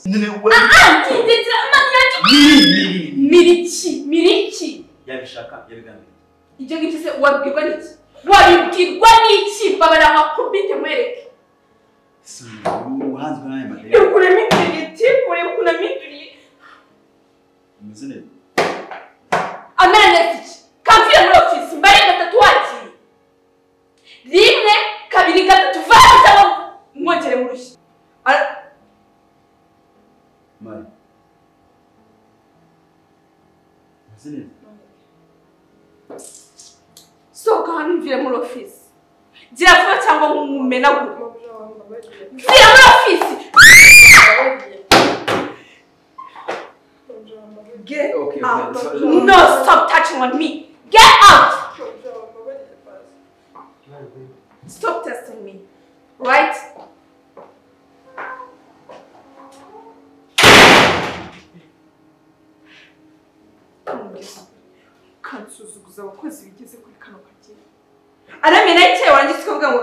Nyine we Miriki miriki yabishaka yabigambiriye. Ibyo ngibyo se wabwirwa n'iki? Wabibwirwa n'iki? Babara makubite mwereke. Uhanzwe n'aya madeni. Ukuremo interineti, urebe ukuntu aminduriye. Umeze neza. Amera neza iki? Kamvire muri ofisi mbare gatatu wagiye. Rimwe, kabiri, gatatu, vayo cyangwa mwongere mu rushyi. Mari. Umeze neza. Sohoka hano mvire muri ofisi. Gira vuba cyangwa nkumenagure. Mvira muri ofisi. Get out. No, stop touching on me. Get out. Stop testing me. Right? Kansuzuguza abakozi bigeze kuri kano kagera. Aramena icyayi warangiza ukavuga ngo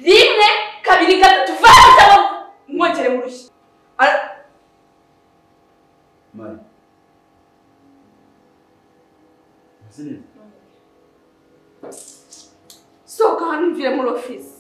rimwe, kabiri, gatatu, vayo cyangwa mwongere mu rushyi. Mari. Umeze neza. Sohoka hano mvire muri ofisi.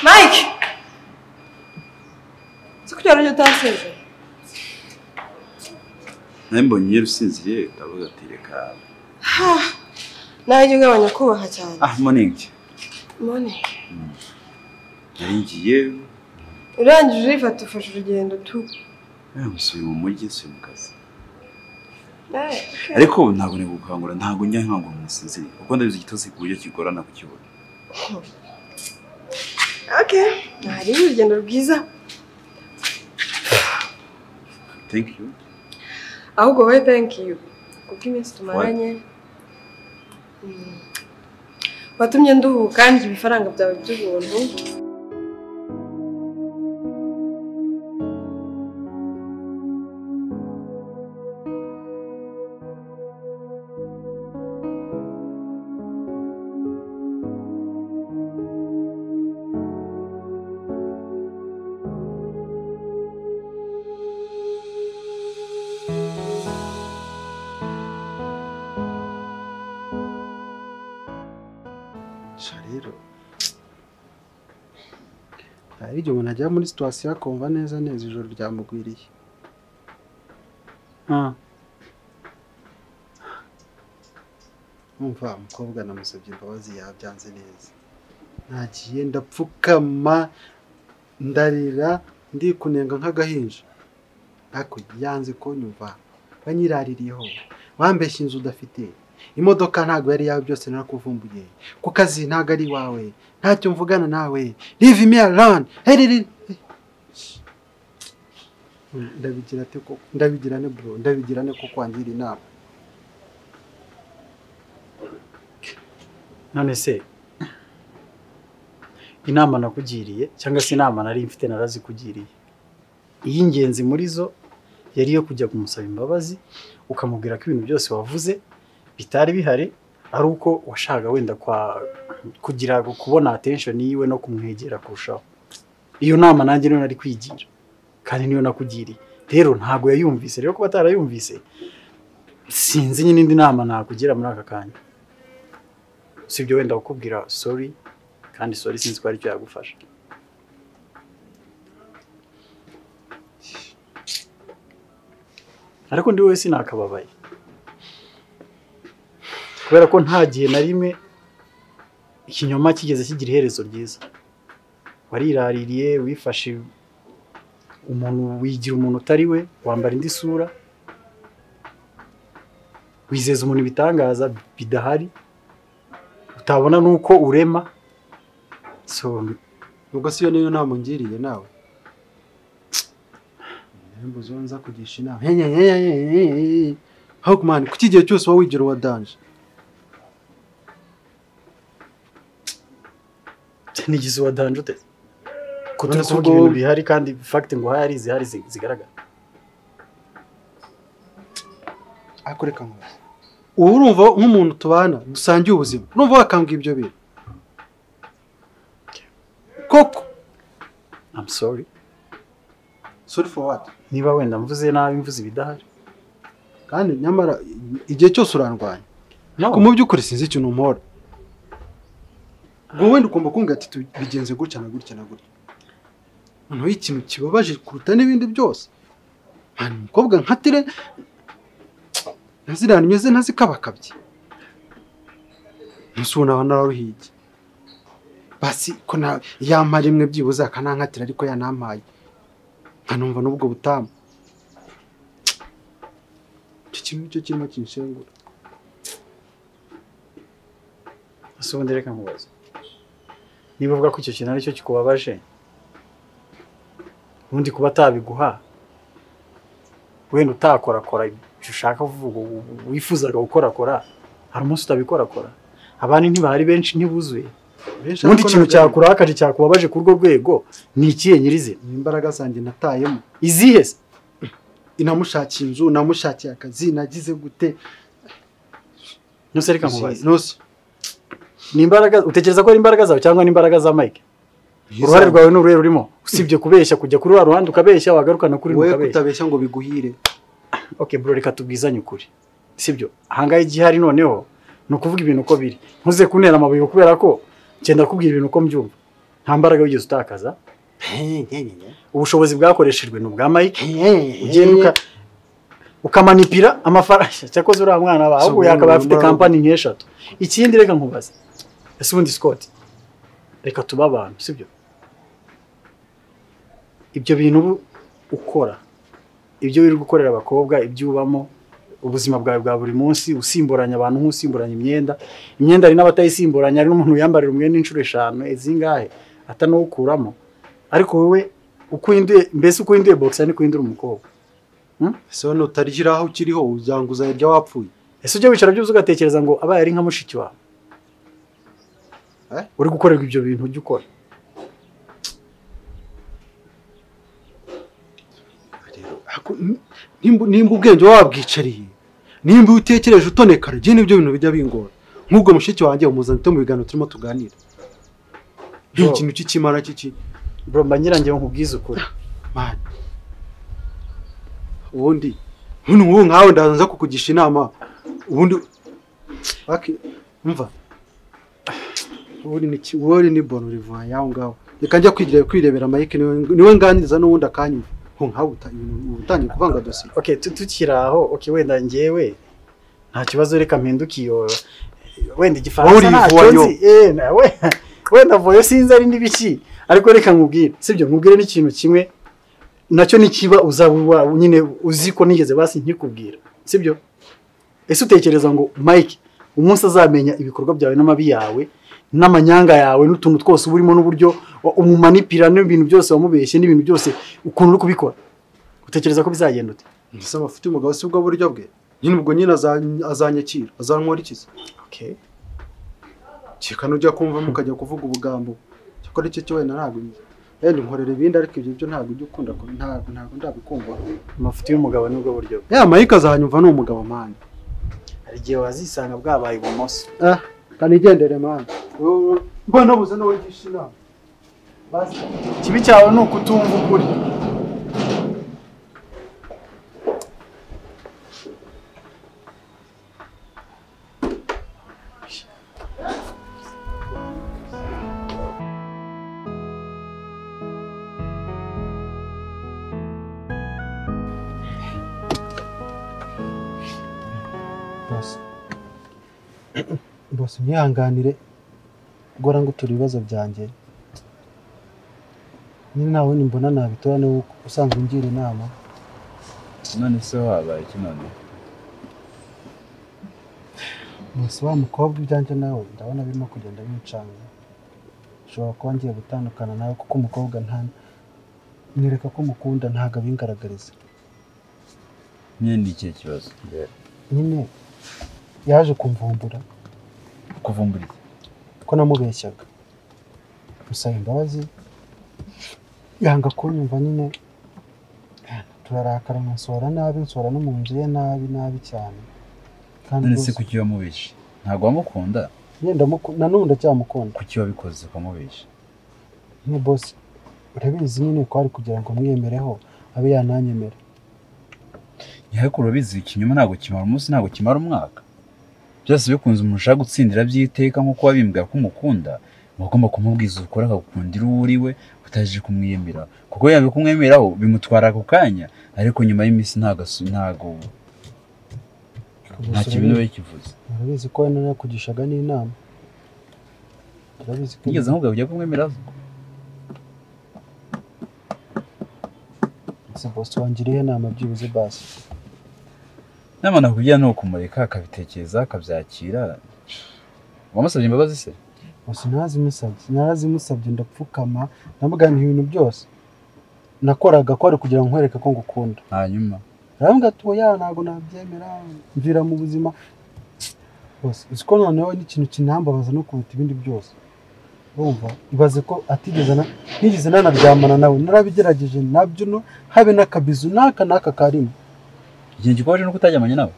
Mike! Sikuryaranye utansezeye. Nawe mbonye usinziriye ndavuga ati reka. Nawe jya ugabanya kubaha cyane. Ah, morning. Morning. Nari ngiye. Urangije urifata ufashe urugendo tu. Nsubiye mu mujyi, nsubiye mu kazi. Ariko ntabwo nigukangura, ntabwo njya nkangura umuntu usinziriye. Kuko ndabizi igitotsi ku buryo kigorana kukibona. Okay, hari urugendo rwiza. Thank you. Ahubwo wowe thank you. Kuko iminsi tumaranye watumye nduhuka ndya ibifaranga byawe by'ubuntu. Rero hari igihe umuntu ajya muri situation akumva neza neza ijoro ryamugwiriye. Umva umukobwa namusabye imbabazi yabyanze neza. Nagiye ndapfukama ndarira ndikunenga nk'agahinja. Ariko yanze kunyumva, banyiraririyeho, wambeshye inzu udafite. Imodoka ntago yari yawe byose narakuvumbuye. Ku kazi ntago ari wawe. Ntacyo mvugana nawe. Leave me alone. Hey, ndabigira ate koko? Ndabigira ne bro, ndabigira ne koko wangira inama. None se inama nakugiriye cyangwa se inama nari mfite narazikugiriye. Iy'ingenzi muri zo yari yo kujya kumusaba imbabazi ukamubwira ko ibintu byose wavuze bitari bihari ari uko washaka wenda kwa kugira kubona attention yiwe no kumwegera kurushaho. Iyo nama nanjye none ari kwigira. Kandi niyo nakugiriye. Rero ntago yayumvise. Rero kuba atarayumvise sinzi nyine indi nama nakugira muri aka kanya. Sibyo wenda kukubwira sorry kandi sorry sinzi ko ari cyo yagufasha. Ariko ndi wese nakababaye. Kubera ko nta gihe na rimwe ikinyoma kigeze kigira iherezo ryiza. Wariraririye, wifashe umuntu, wigira umuntu utari we, wambara indi sura, wizeza umuntu ibitangaza bidahari, utabona nuko urema. So ubwo siyo niyo nama ngiriye nawe. Mbuzo nza kugisha inama. Hawkman, kuki igihe cyose wowe wigira uwa danger? Nigize uwa danger ute? Ko turi kuvuga ibintu bihari kandi fact ngo hari zihari zigaragara. Akoreka ngo ubu urumva nk'umuntu tubana dusangiye ubuzima, urumva wakambwa ibyo bintu koko? I'm sorry. Sorry for what? Niba wenda mvuze nabi mvuze ibidahari. Kandi nyamara igihe cyose urandwanya. Ko mu by'ukuri sinzi ikintu umpora. Ubwo wenda ugomba kumbwira ati tubigenze gutya na gutya na gutya. Noneho ikintu kibabaje kuruta n'ibindi byose. Mani umukobwa nkatire ntaziranyuze ntazikabakabye. Nusubona nararuhige. Basi ko na yampa rimwe byibuze akanankatira ariko yanampaye. Nkanumva n'ubwo butamu. Icyo kintu nicyo kirimo kinshengura. Ese ubundi reka nkubaze. Niba uvuga ko icyo kintu aricyo kikubabaje, ubundi kuba atabiguha, wenda utakorakora ibyo ushaka kuvuga, wifuzaga gukorakora, hari umunsi utabikorakora. Abandi ntibahari benshi ntibuzuye. Ubundi ikintu cyakurakaje cyakubabaje ku rwo rwego ni ikihe nyirizina? Ni imbaraga zanjye natayemo. Izihe se? Inamushakiye inzu, namushakiye akazi, nagize gute? Nose reka nkubaze. Nose. Ni imbaraga utekereza ko ari imbaraga zawe cyangwa ni imbaraga za Mike? Uruhare rwawe ni uruhe rurimo? Usibye kubeshya kujya kuri wa ruhande ukabeshya wagarukana kuri wowe ukabeshya. Kutabeshya ngo biguhire. Okay bro, reka tubwizanye ukuri. Sibyo? Ahangaye igihari noneho ni ukuvuga ibintu uko biri. Ntuze kuntera amabuye kubera ko ngenda kubwira ibintu uko mbyumva. Nta mbaraga wigeze utakaza. Ubushobozi bwakoreshejwe ni ubwa Mike. Ugenda ukamanipira amafaranga. Cyakoze uriya mwana ba ahubwo yakaba afite company nk'eshatu. Ikindi reka nkubaze. Ese ubundi Scott, reka tuba abantu, sibyo? Ibyo bintu ukora, ibyo uri gukorera abakobwa, ibyo ubamo, ubuzima bwawe bwa buri munsi, usimburanya abantu nk'usimburanya imyenda. Imyenda ari n'abatayisimburanya, ari n'umuntu yambarira umwenda inshuro 5 ezingahe atanawukuramo. Ariko wowe uko uhinduye, mbese uko uhinduye boxer ni kuhindura umukobwa. Ese wowe utarishyiraho ukiriho uzanguza irya wapfuye. Ese ujya wicara byuzuye ugatekereza ngo abaye ari nka mushiki wawe? Uri gukorerwa ibyo bintu ujya ukora. Nimba ubwenge wabwicariye, nimba utekereje utonekara, je nibyo bintu bijya bingora. Nk'ubwo mushiki wanjye umuzana mu biganiro turimo tuganira. Ikintu cy'ikimara cy'iki. Bro, mba nyirangiye nkubwize ukuri. Man. Ubundi nkubu nkawe ndaza kukugisha inama. Ubundi umva. Ubundi ni kiwori ni bono riva yaho ngaho. Reka njya kwigira kwirebera Mike niwe nganiriza n'ubundi akanyumva. Nkawe utangiye kuvanga dosiye. Okay, tukiraho, okay wenda ngewe nta kibazo reka mpindukiyo. Wenda igifaransa ntacyo nzi. Nawe wenda voyo sinzi ari n'ibiki. Ariko reka nkubwire, sibyo nkubwire n'ikintu kimwe nacyo nikiba uzaba nyine uzi ko nigeze basi nkikubwira. Sibyo? Ese utekereza ngo Mike umunsi azamenya ibikorwa byawe n'amabi yawe n'amanyanga yawe n'utuntu twose uburimo n'uburyo umumanipira n'ibintu byose wamubeshye n'ibintu byose ukuntu uri kubikora, utekereza ko bizagenda ute? Ndasaba afite umugabo si ubwo buryo bwe nyine, ubwo nyine azanyakira azankora ikiza. Okay, kikano ujya kumva mukajya kuvuga ubugambo cyakora icyo cyo wenda ntabwo yenda nkorera ibindi, ariko ibyo byo ntabwo ujya ukunda ntabwo ndabikumva. Amafuti y'umugabo nubwo buryo bwe ya Mike azanyumva ni umugabo mani, hari igihe wazisanga bwabaye ibumoso. Kanigendere mani, mbona buze nawe gisha inama. Ikibi cyawe ni ukutumva ukuri. Boss. Boss nyihanganire gora ngo turi ibibazo byanjye. Nyine nawe nimbona nabitora ne usanzwe ungira inama. None se wabaye iki none? Boss wa mukobwa ibyanjye nawe ndabona birimo kugenda bincanga. Ushobora kuba ngiye gutandukana nawe kuko umukobwa nta mwereka ko mukunda ntago abingaragariza. Nyine ni ikihe kibazo? Nyine yaje kumvumbura. Kuvumbura iki? Ko namubeshyaga. Musaba imbabazi yanga kunyumva nyine turarakara nsohora nabi nsohora no mu nzu ye nabi nabi cyane. Kandi none se kuki wamubeshe? Ntago wamukunda? Nyine na n'ubu ndacyamukunda. Kuki wabikoze ukamubesha? Nyine boss urabizi nyine ko ari kugira ngo mwiyemereho abe yananyemera. Ariko urabizi ikinyoma ntago kimara umunsi ntago kimara umwaka. Byose bikunze umuntu ushaka gutsindira byiteka nkuko wabimbwira ko umukunda, ugomba kumubwiza ukora akagukundira uwo uri we utaje kumwiyemera. Kuko yabe kumwemeraho bimutwara ako kanya, ariko nyuma y'iminsi ntago nta kintu we kivuze. Urabizi ko narakugishaga n'inama. Urabizi ko nigeze nkubwira kujya kumwemera. Ese boss wangiriye inama byibuze basi. Nama nakugira no kumureka akabitekereza akabyakira. Wamusabye imbabazi se? Boss narazimusabye ndapfukama ndamugana ibintu byose nakoraga ko ari kugira ngo nkwereke ko ngukunda. Hanyuma arambwira ati oya ntago nabyemera mvira mu buzima. Boss uziko noneho n'ikintu kinambabaza no kuruta ibindi byose. Urumva ibaze ko atigeze na nigeze nanaryamana nawe narabigerageje nabyo no habe n'akabizu naka naka karimo. Ikintu gikoje no kutajyamanye nawe.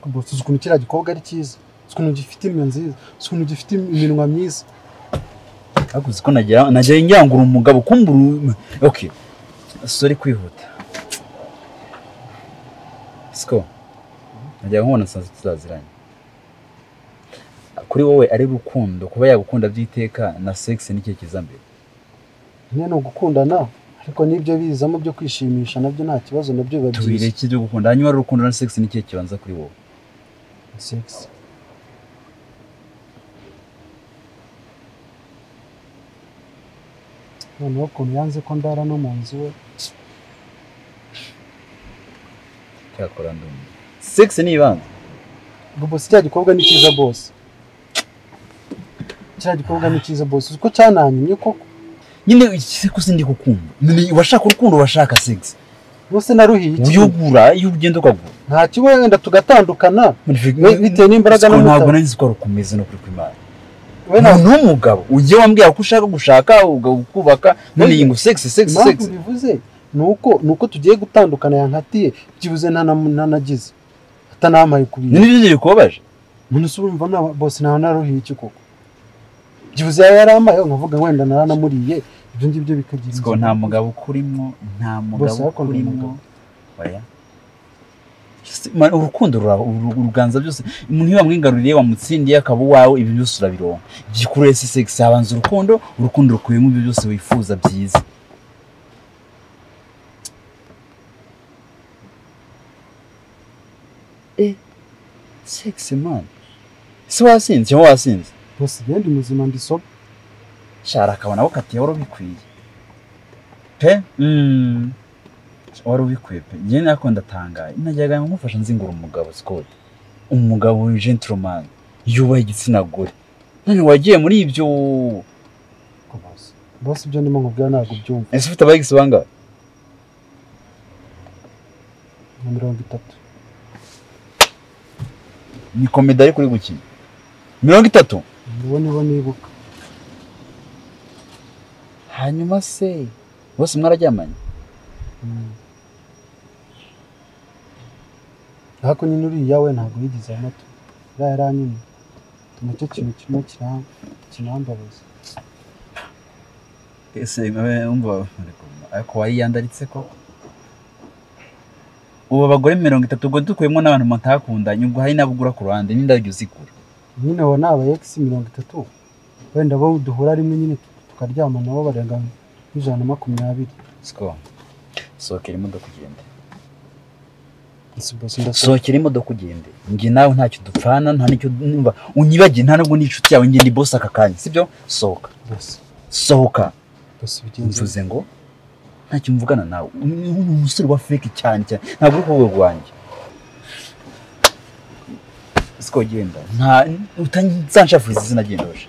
Boss uzi ukuntu kiriya gikobwa ari cyiza, uzi ukuntu gifite iminwa nziza, uzi ukuntu gifite iminwa myiza. Ariko uzi ko nagira njyangura umugabo kumbura. Okay, sorry kwihuta. Siko najya nkubona nsanze tuzaziranye. Kuri wowe ari rukundo kuba yagukunda byiteka na sex ni kiza mbere? Nyine no gukundana ariko nibyo bizamo byo kwishimisha nabyo nta kibazo nabyo biba byiza. Tubireke byo gukunda hanyuma urukundo na sex ni kibanza kuri wowe? Sex. Noneho ukuntu yanze ko ndara no mu nzu we. Cyakora ndumva sex ni ibanza. Boss cya gikobwa ni cyiza boss. Cya gikobwa ni cyiza boss uko cyananyimye koko. Nyine ko sindi kukumva. Washaka urukundo washaka sex. Bose naruhiye iki? Uyugura iyo ugenda ukagura. Nta kibo wenda tugatandukana bitewe n'imbaraga no ntabwo nari nzi ko rukomeza no kuri kwimana. We n'umugabo ujye wambwira ko ushaka gushaka ukubaka none iyi ngo sex sex sex. Bivuze nuko tugiye gutandukana yankatiye byibuze ntanagize. Atanamaye kubiri. Ni byo bikubabaje? None se urumva na boss nta naruhiye iki koko? Byibuze yaramaye nkavuga wenda naranamuriye ibyo ngibyo bikagira. Siko nta mugabo kurimo, nta mugabo kurimo. Oya. Urukundo uruganza byose umuntu iyo wamwingaruriye wamutsindiye akaba wawe ibyo byose urabironka. Igikuru ese sex habanza urukundo, urukundo rukuyemo ibyo byose wifuza byiza. Sex man. Se wasinze cyangwa wasinze? Boss genda muzima ndi soba. Shara akabona ko katiye wari ubikwiye. Pe? Wari ubikwiye pe. Njye nako ndatangaye. Najyaga ngufasha nzingura umugabo Scott. Umugabo gentleman yubaha igitsina gore. None wagiye muri ibyo. Boss. Boss ibyo ndimo nkubwira ntabwo byumva. Ese ufite abayigisi bangahe? 30. Ni komedi ariko uri gukina. 30. Nibo nibo nibuka. Hanyuma se bose mwararyamanye? Ariko nyine uriya we ntabwo yigize amato. Uriya yaranyimye. Nacyo kintu kimwe kinambabaza. Ese umva ariko wariyandaritse koko? Ubu abagore 30 ubwo dukuyemo n'abantu mutakundanye ubwo hari nabugura ku ruhande n'indabyo zigura. Nyine abo ni aba ex 30 wenda bo duhura rimwe nyine tukaryama nabo barenga 120. Siko. Sokera imodoka ugende. Sohokera imodoka ugende. Njye nawe ntacyo dupfana, nta nicyo numva unyibagiye, nta nubwo n'inshuti yawe, njye ni boss aka kanya, sibyo? Sohoka. Sohoka. Mvuze ngo ntacyo mvugana nawe. Uri umusore wa fake cyane cyane. Ntabwo uri ku rwego rwanjye. Siko genda. Nta utanzanshafuriza izina gendoshe.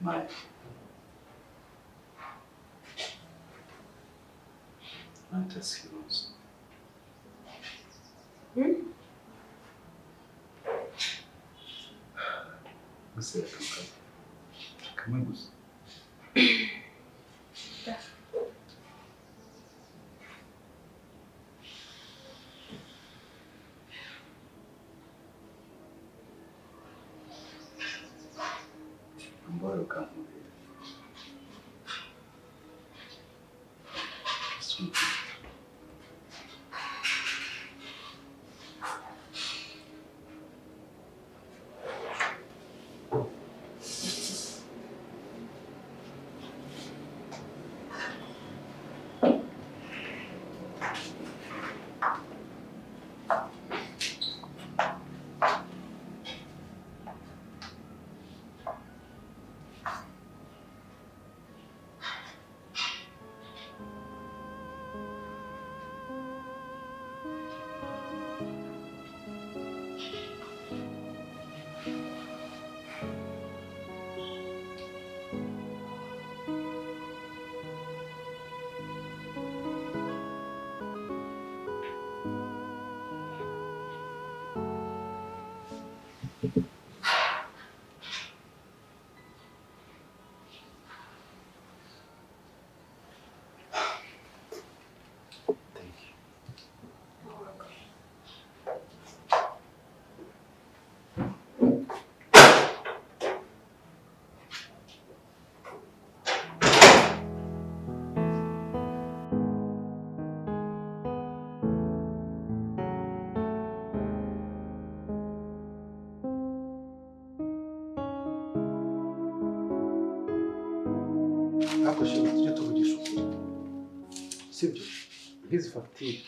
Mike. Not heroes. Kamwe gusa. Tujye tuvugisha ukuri, sibyo? Nk'izi fagitire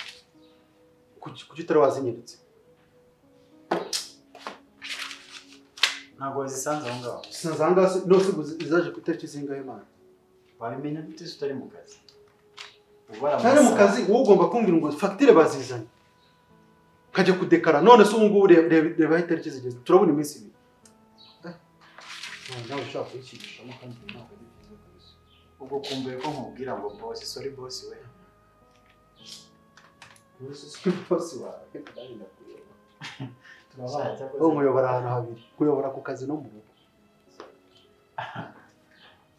kuki utari wazinyeretse? Ntabwo wazisanze aho ngaho. Zisanze aho ngaho nose izaje ku itariki zingahe mana? Wabimenya gute se utari mu kazi? Utari mu kazi wowe ugomba kumbwira ngo fagitire bazizanye nkajya kudekara. None se ubu ngubu reba aho itariki zigeze, turabona iminsi ibiri. Nawe ushaka kuyikigishamo kandi ntabwo ari byiza kabisa. Ubwo kumbuye ko nkubwira ngo boss, sorry boss we. Boss boss wawe kandi ndakuyobora. Turabana. Wowe nkuyobora ahantu habiri, kuyobora ku kazi no mu rugo.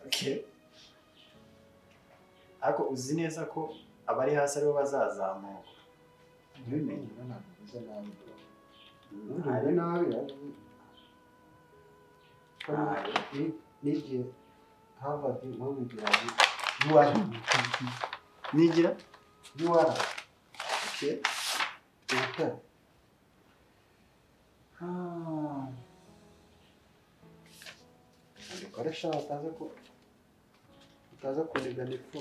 Okay. Ariko uzi neza ko abari hasi aribo bazazamuka. Ntibimenye ntabwo biza nabi. Ntabwo nabi. Nigiye Harvard wowe wigira UR. Nigira UR. Okay. Okay. Bikoresha bataza ko utaza kunigana ipfu.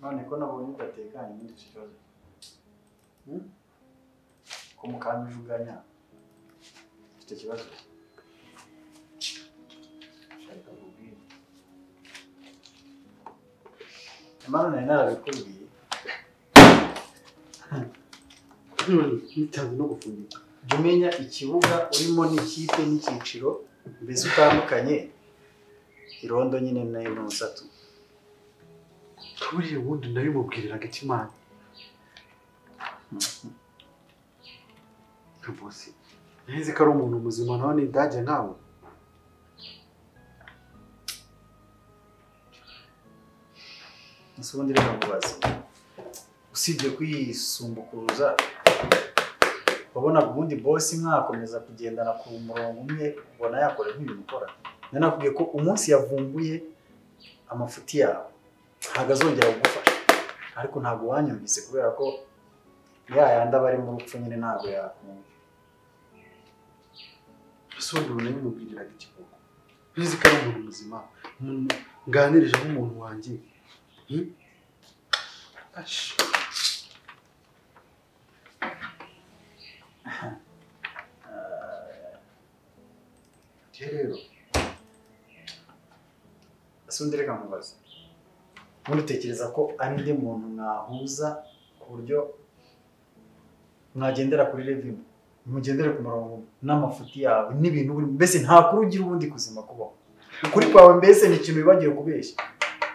None ko nabonye udatekanye muri iki kibazo. Ko mukanyujuganya. Ufite ikibazo? Shaka kubwira. Imana nari narabikubwiye. Ntitanze no gufungika. Jya umenya ikibuga urimo n'ikipe n'icyiciro mbese utandukanye irondo nyine nayo n'usatu. Buriya ubundi nabimubwiriraga iki Imana? Bosi, nzi ko ari umuntu muzima nawe ni idage nkawe. Ese ubundi reka nkubaze, usibye kwisumbukuruza wabonaga ubundi bosi mwakomeza kugendana ku murongo umwe ubona yakora nk'ibintu ukora? Nanakubwiye ko umunsi yavumbuye amafuti yawe ntabwo azongera kugufasha, ariko ntabwo wanyumvise kubera ko ya yandi aba ari mu rupfu nyine ntabwo yakumva. Ese ubundi ubona bimubwiriraga iki koko? Nzi ko ari umuntu muzima, nganirije nk'umuntu wanjye. Rero ese ubundi reka nkubaze, ubundi utekereza ko ari undi muntu mwahuza ku buryo mwagendera kuri level imwe, mugendere ku murongo n'amafuti yawe n'ibintu mbese nta kuri ugira ubundi kuzima kubaho? Ukuri kwawe mbese ni ikintu wibagiwe kubeshya.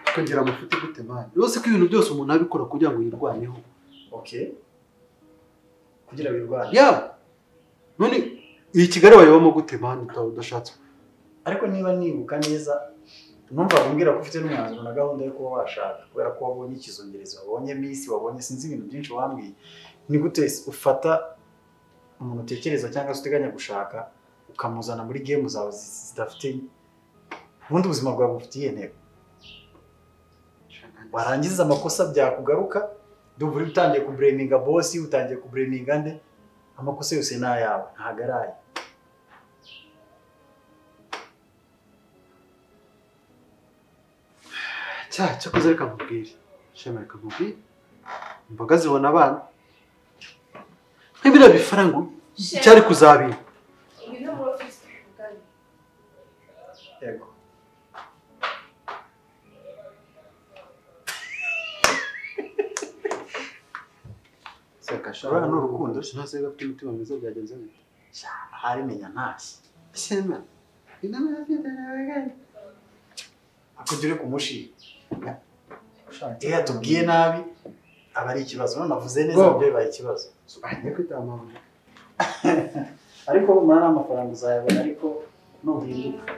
Tukagira amafuti gute mani? Rwose ko ibintu byose umuntu abikora kugira ngo yirwaneho. Okay. Kugira wirwane. Yeah. None iyi Kigali wayobamo gute mani udashatse? Ariko niba nibuka neza numva umbwira ko ufite n'umwanzuro na gahunda yo kuba washaka kubera ko wabonye ikizongerezo, wabonye miss, wabonye sinzi ibintu byinshi wambwiye. Ni gute ufata umuntu utekereza cyangwa se uteganya gushaka ukamuzana muri game zawe zidafite ubundi ubuzima bwawe bufitiye intego? Warangiza amakosa byakugaruka, ndumva uri utangiye kubreminga boss, utangiye kubreminga nde, amakosa yose ni ayawe ntabwo ari aye. Cyakoze reka nkubwire, Shema, reka nkubwire, imboga zibona abana nk'ibiriya bifaranga cyari kuzabira. Yego. Uriya ni urukundo, sinzi ko afite umutima mwiza byagenze bite? Ahari menya ntashye. Shema, akujya uri kumushima. Iyo yatubwiye nabi aba ari ikibazo, none avuze neza nabyo bibaye ikibazo. Ariko umara n'amafaranga uzayabona ariko nuhinduka.